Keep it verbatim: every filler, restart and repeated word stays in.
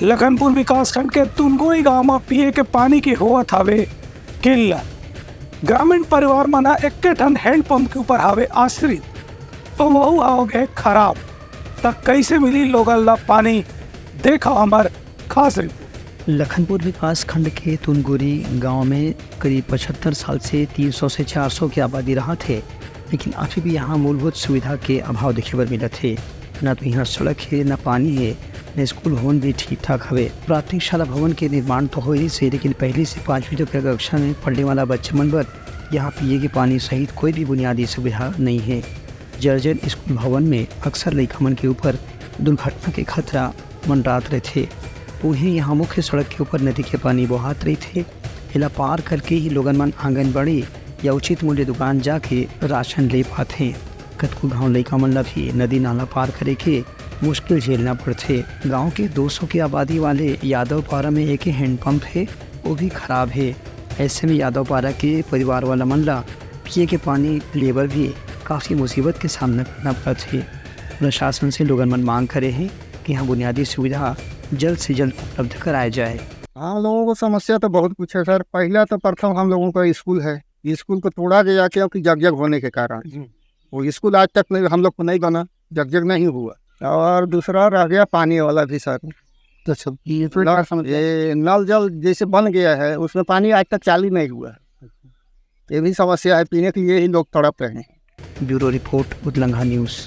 लखनपुर विकासखंड के तुनगुरी गांव म पिए के पानी के होवत हावे किल्लत। ग्रामीण परिवार मन ह एक्के ठन हैंडपंप के ऊपर हावे आश्रित, तो वहू ह हो गए खराब। त कैसे मिली लोगन ला पानी? देखा हमर खास रिपोर्ट। लखनपुर विकास खंड के तुनगुरी गांव में करीब पचहत्तर साल से तीन सौ से चार सौ के आबादी रहत हे, लेकिन अभी भी यहां मूलभूत सुविधा के अभाव देखे बर मिलत हे। न तो यहां सड़क हे, न पानी हे, न स्कूल भवन भी ठीक ठाक हवे। प्राथमिक शाला भवन के निर्माण तो होइस हे, लेकिन पहली से पांचवी तक के कक्षा में पढ़ने वाला बच्चा मन बर यहां पिए के पानी सहित कोई भी बुनियादी सुविधा नहीं हे। जर्जर स्कूल भवन में अक्सर लइका मन के ऊपर दुर्घटना के खतरा मंडरात रहिथे। उहें, यहां मुख्य सड़क के ऊपर नदी के पानी बोहात रहिथे। एला पार करके ही लोगन मन आंगनबाड़ी या उचित मूल्य दुकान जाके राशन ले पाथे। कतको गांव लइका मन ला भी नदी नाला पार करे के मुश्किल झेलना पड़थे। गांव के दो सौ के आबादी वाले यादव पारा में एक हैंडपंप हे, वो भी खराब हे। ऐसे में यादव पारा के परिवार वाला मन ला पिए के पानी लेबर भी काफी मुसीबत के सामना करना पड़त हे। प्रशासन से लोगन मन मांग करे हे कि यहां बुनियादी सुविधा जल्द से जल्द उपलब्ध कराए जाए। हम लोगों को समस्या तो बहुत कुछ है सर। पहला तो प्रथम हम लोगों का स्कूल है, स्कूल को तोड़ा गया क्योंकि जग जग होने के कारण। वो स्कूल आज तक नहीं, हम लोग को नहीं बना, जग जग नहीं हुआ। और दूसरा रह गया पानी वाला भी सर। अच्छा, ये तो नल, क्या समस्या है? ये नल जल जैसे बन गया है, उसमें पानी आज तक चालू नहीं हुआ है। ये भी समस्या है, पीने के लिए ही लोग तड़प रहे हैं। Bureau report, Utlangha news.